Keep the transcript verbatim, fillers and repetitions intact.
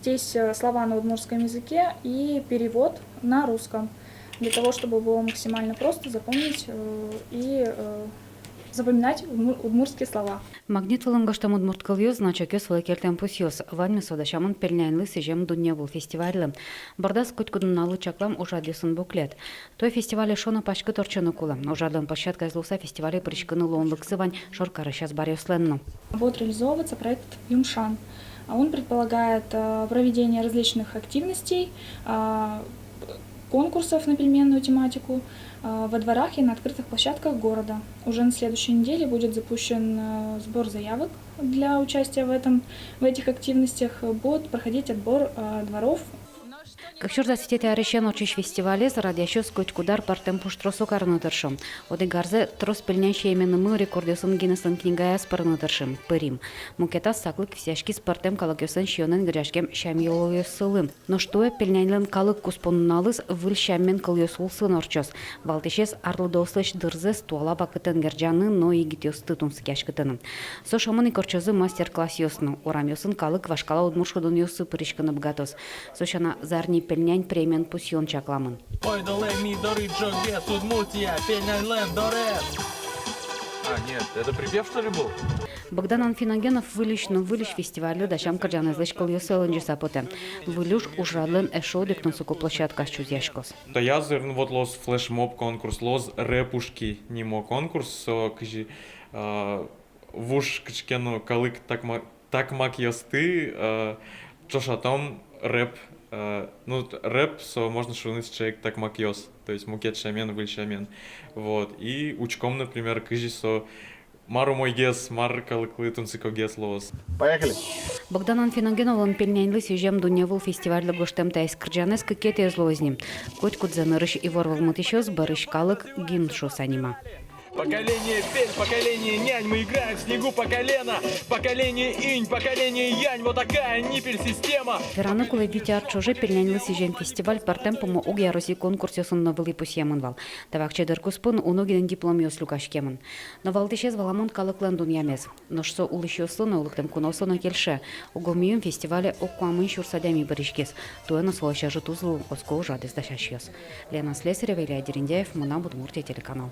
Здесь э, слова на удмуртском языке и перевод на русском, для того, чтобы было максимально просто запомнить э, и э, запоминать удму- удмуртские слова. Магнит вылын гожтэм удмурт кылъёс, значокъёс, вылэ кельтэм пусъёс — ваньмыз со дасямын пельняньлы сӥзем дунневыл фестивальлы. Бордаз котькуд нуналлы чаклам ужрадъёсын буклет. Туэ фестиваль эшшо но паськыт ортчыны кулэ. Ужрадлэн площадкаез луыса фестивале пыриськыны луонлыксы вань шоркарысь азбаръёслэн но. Будет реализовываться проект «Юмшан». Он предполагает э, проведение различных активностей, а, конкурсов на пельменную тематику а, во дворах и на открытых площадках города. Уже на следующей неделе будет запущен э, сбор заявок для участия в этом, в этих активностях. Будет проходить отбор э, дворов. Кык сюрс дас витетӥ арысен ортчись фестивалез радъясьёс котькуд ар пӧртэм пуштросо карыны тыршо. Одӥг арзэ трос пельнянь сиеменымы рекордъёсын Гиннеслэн книгаяз пырыны тыршим, пырим. Мукетаз саклык висъяськиз пӧртэм калыкъёслэн сиёнэн герӟаськем сям-йылолъёссылы. Нош туэ пельняньлэн калык куспо нуналыз выль сямен кылъёс улсын ортчоз. Валтӥсез — арлыдоослэсь дырзэс туала вакытэн герӟаны но егитъёсты тунсыкъяськытыны. Со шӧмын ик ортчозы мастер-классъёс но. Урамъёсын калык вашкала удмурт шудонъёсы пыриськыны быгатоз. Со сяна «Зарни пельнянь» премиен пусъён чакламын. Ойдолэ ми доры, ӝоггес, Удмуртия пельняньлэн дорез. А, нет, это припев, что ли, был? Богдан Анфиногенов выльысь но выльысь фестивальлы дасям кырӟанэзлэсь кылъёссэ лыдӟыса потэ. Выль уж ужрадлэн эшшо одӥг тунсыко площадкаез чузъяськоз. Таяз арын вот луоз флешмоб конкурс, луоз «Рэпушки» нимо конкурс, со кызьы а, вуж кыӵе ке но калык такма-, такмакъёсты а, ӵошатом рэп. А, ну, т-, рэп со, можно шуыны, сыӵе ик такмакъёс, то есть мукет сямен, выль сямен. Вот. И учком, например, кызьы со, мар умойгес, мар калыклы тунсыкогес луоз. Поехали! Богдан Анфиногеновлэн пельняньлы сӥзем дунневыл фестивальлы гожтэм таиз кырӟанэз кыкетӥез луоз ни. Котькудзэ нырысь ивор вӧлмытӥсьёс, бӧрысь калык, гимн шуыса нима. Поколение пель, поколение нянь, мы играем в снегу по колено. Поколение инь, поколение янь, вот такая ниппель система. Вераны кулэ, вить ар ӵоже пельняньлы сӥзем фестиваль пӧртэм пумо огъя Россия конкурсъёсын но вылӥ пусъемын вал. Та вакчи дыр куспын уно гинэ дипломъёс люкаськемын. Но валтӥсез, валамон, калыклэн дунъямез. Нош со улӥсьёслы но, лыктэм куноослы но кельше. Уго миым фестивале ог куамын сюрс адями пыриськиз. Туэ но солэсь ӧжыт уз луы, оско ужрадэз дасясьёс. Лена Слесарева, Илья Дерендяев, «Мынам Удмуртие» телеканал.